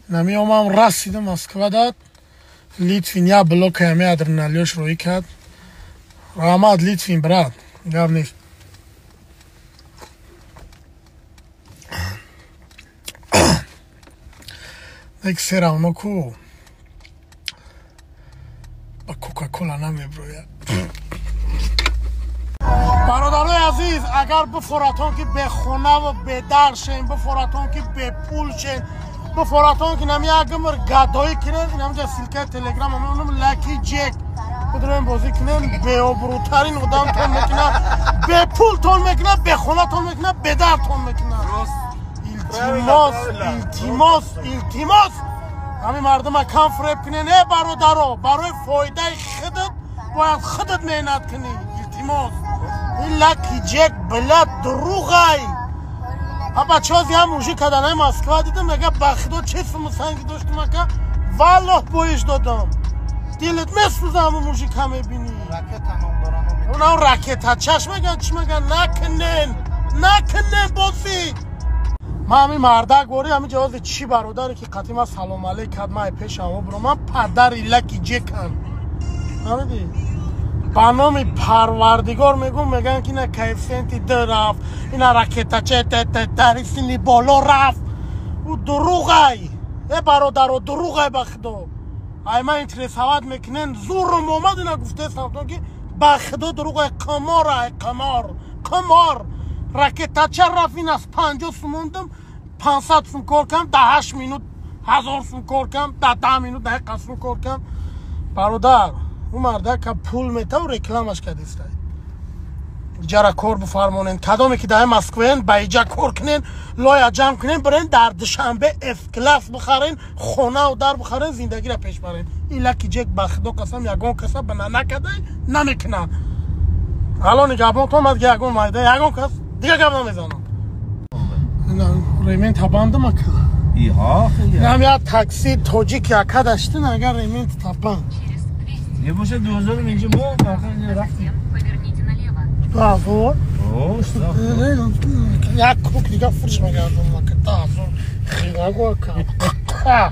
Намеомам, расидам Москва дад. Литвин я блока яме адреналиёш роӣ кард. Раҳмат, Литвин, брат. Гап нест. Нек все равно ку ба Кока-Кола намеброяд. Бародарои азиз, агар бифоратон ки бехонаву бедар шен, бифоратон ки бепул шен, бифоратон ки нами як умр гадоӣ кунен, инамҷа ссылка и Телеграм амонам Лаки Ҷек. Бидроем бозӣ кунем, беобрӯтарин одамтон мекунад, бепултон мекунад, бехонатон мекунад, бедартон мекунад. Илтимос, илтимос, илтимос. Ҳамин мардума кам фиреб кунен, э бародаро, барои фоидаи худат бояд худат меҳнат кунӣ. Илтимос. Ин Лаки Ҷек блядь дурӯғай. Ҳа бачаҳози ҳам мужик каданаи Москва дидам, мега ба худо че суму санги доштум ака, валлоҳ боиш додам. Дилат месӯза ҳамун мужика мебинӣ. Ракета ном доран. Унам ракета чаш меган, чӣ меган, накунен, накунен бозӣ. Ман ҳамин мардак ворӣ ҳамин ҷавози чӣ бародаре ки қатъи ман салом алейк кард, ман пешам бро, ман падари Лаки Ҷекам. Фаҳмидӣ? Ба номи Парвардигор мегӯм, мегӯянд ки ина коэффисиенти д рафт, ина ракетача тари синни боло рафт. Ӯ дурӯғай. Э бародаро, дурӯғай ба худо. Ай ман интересовать мекунен, зурум омад ина гуфтесам ки ба худо дурӯғай, қимор ай, қимор, қимор. Ракетача рафт, ин аз 50 сум мондам, 500 сум кор кардам, дар 8 минут 1000 сум кор кардам, дар 10 минут дақиқа сум кор кардам. Бародар, ӯ мардака пул метаву рекламаш кардистай. Иҷара кор бифармонен, кадоме ки дар Москваен, ба иҷа кор кунен, лоя ҷамъ кунен, бирен дар Душанбе С-класс бихарен, хонаву дар бихарен, зиндагиро пеш барен. Ин Лаки Ҷек ба худо қасам ягон каса бина накардай, намекунад. Ало нигаҳбонтон, ман дига ягон майда, ягон кас дига гап намезанам. Ремень табандам ака. Иҳа, хеле. Инам як такси тоҷик яка даштин, агар ремень табанд. Не бошад 2000 инҷа мо фарқан инҷа рафтем. Поверните налево. 2000. О, что? Як круг дига фурш мегардонам ака. 2000. Хеле ака.